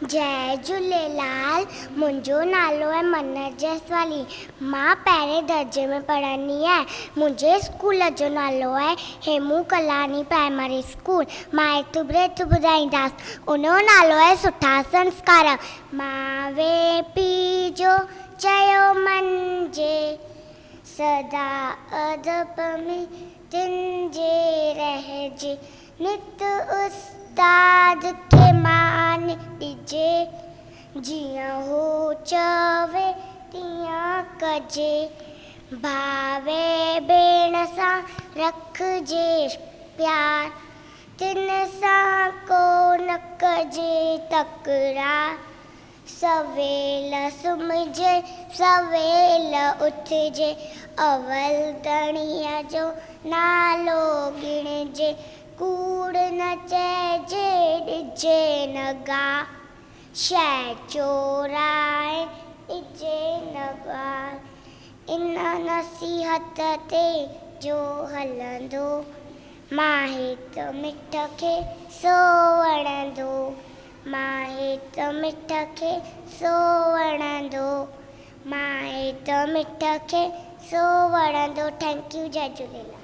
جئي جهوليلال، منهنجو نالو آهي منت جيسوالي. مان پهرين درجي ۾ پڙهندي آهيان. منهنجي اسڪول جو نالو آهي هيمون ڪلاڻي پرائمري اسڪول. مان هڪ بريٿ ٻڌائينداس. ان جو نالو آهي سٺا سنسڪار. ماوي پيء جو چيو مڃجي، سدا ادب ۾ تن جي رهجي. نت استاد کي مان ڏجي، جيئن هو چوي تيئن ڪجي. ڀاء ڀيڻ سان رکجي پيار، تن سان ڪو نه ڪجي تڪرار. سويل سمهجي سويل اٿجي، اول ڌڻيء جو نالو ڳڻجي، ڪوڙ نه چئجي ڏجي نه گاهه، شيء چورائي ڏجي نه گار، ان نصيحت تي جو هلندو، ماهي ته مٺ کي سو وڻندو. ماهي ته مٺ کي سو وڻندو ماهي ته مٺ کي سو وڻندو thank you Jai Jhulelal.